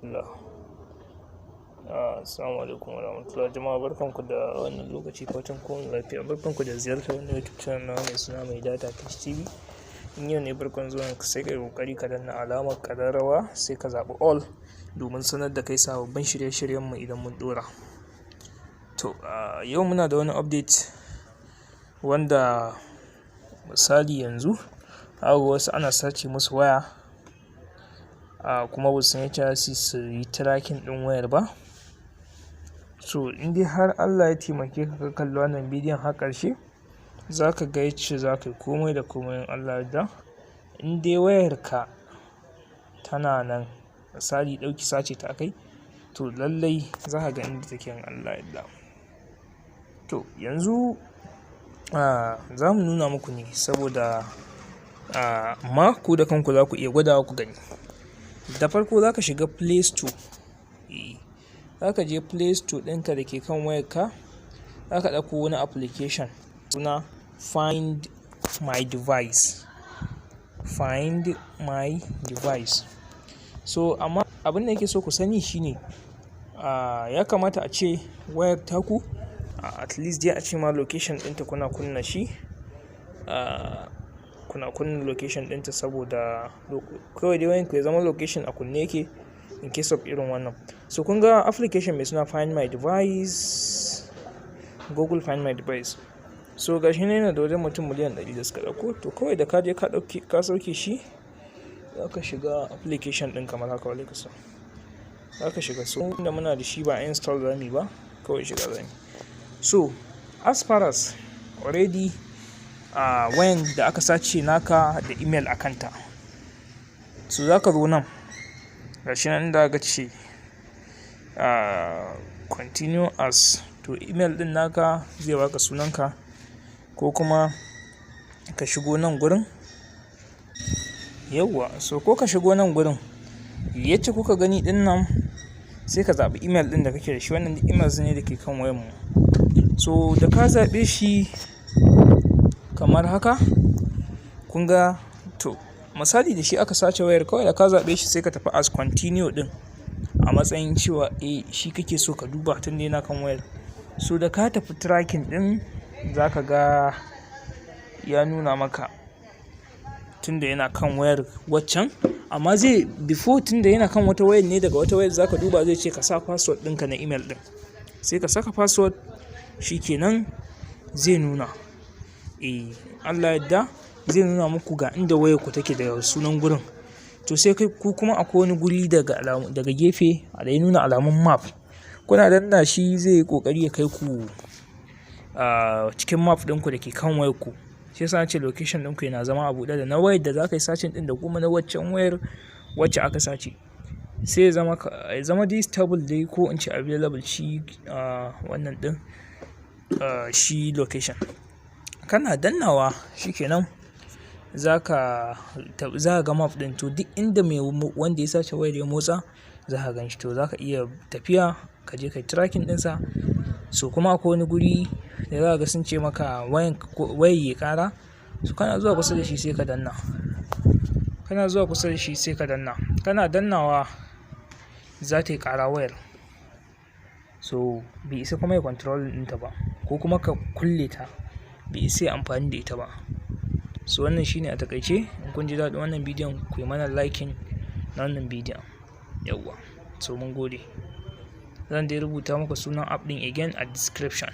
Warahmatullah. Assalamu alaikum warahmatullah. Jama'a, barkanku da wannan lokaci, fatan kowane lafiya. Barkanku da ziyartar wannan YouTube channel na mai suna Mai Data Tech TV. In yau ne farkon zuwan ka, sai ka yi kokari ka danna alamar ƙararrawa, sai ka zaɓi all domin sanar da kai sababbin shirye-shiryenmu idan mun ɗora. To, yau muna da wani update wanda misali yanzu ga wasu ana sace musu waya, kuma ba su san yacce za su yi tracking ɗin wayar ba. So in dai har Allah ya taimake ka, ka kalli wannan bidiyon har ƙarshe, za ka ga yacce za ka yi komai da komai in Allah ya yarda. In dai wayarka tana nan, misali ɗauki sace ta akai, to lallai za ka ga inda take in Allah ya yarda. To yanzu za mu nuna muku ne saboda amma ku da kanku za ku iya gwadawa ku gani. Da farko za ka shiga Play Store. Za ka je Play Store ɗinka da ke kan wayarka, za ka ɗauko wani application suna Find My Device. Find My Device. So amma abin da nake so ku sani shine ya kamata a ce wayar taku at least dai a ce ma location ɗinta kuna kunna shi. Kuna kunna location ɗinta saboda kawai dai wayanku ya zama location a kunne yake in case of irin wannan. So kun ga application mai suna Find My Device, Google Find My Device. So ga shi nan yana da wajen mutum miliyan 100 da suka ɗauko. To kawai da ka je ka ɗauke, ka sauke shi, za ka shiga application ɗin kamar haka. Wa salam. Za ka shiga. So inda muna da shi, ba install zamuyi ba, kawai shiga zamuyi. So as far as already wayan da aka sace naka da email a kanta. So za ka zo nan, gashi nan inda aka ce continue as, to email ɗin naka zai baka sunanka, ko kuma ka shigo nan gurin. Yauwa, so ko ka shigo nan gurin yacce kuka gani ɗin nan, sai ka zaɓi email ɗin da kake da shi. Wannan emails ne da ke kan wayan mu. So da ka zaɓe shi kamar haka, kun ga, to misali da shi aka sace wayar, kawai da ka zaɓe shi sai ka tafi as continue ɗin a matsayin cewa eh, shi kake so ka duba tun da yana kan wayar. So da ka tafi tracking ɗin, za ka ga ya nuna maka tunda yana kan wayar waccan. Amma zai before, tunda yana kan wata wayar ne, daga wata wayar za ka duba, zai ce ka sa password ɗinka na email ɗin. Sai ka saka password, shi kenan zai nuna. Eh, Allah yadda zai nuna muku ga inda wayar ku take daga sunan gurin. To sai kai ku kuma akwai wani guri daga alamu, daga gefe da ya nuna alamun map. Kuna danna shi, zai yi ƙoƙari ya kai ku cikin map ɗinku da ke kan wayar ku. Shi yasa nace location ɗinku yana zama a buɗe, da na wayar da za ka yi searching ɗin da kuma na waccan wayar wacce aka sace. Sai ya zama dai stable dai, ko in ce available shi wannan ɗin, shi location. Kana dannawa shi kenan za ka ga map ɗin. To duk inda mai wanda ya sace wayar ya motsa, za ka gan shi. To za ka iya tafiya ka je ka yi tracking ɗinsa. So kuma akwai wani guri da za ka ga sun ce maka wayan wayar ya ƙara. So kana zuwa kusa da shi sai ka danna. Kana zuwa kusa da shi sai ka danna. Kana dannawa za ta yi ƙara wayar. So bai isa kuma ya control ɗinta ba, ko kuma ka kulle ta, bai isa ya amfani da ita ba. So wannan shine a taƙaice. In kun ji daɗin wannan bidiyon, ku yi mana liking na wannan bidiyon. Yauwa. So mun gode. Zan dai rubuta muku sunan app ɗin again a description.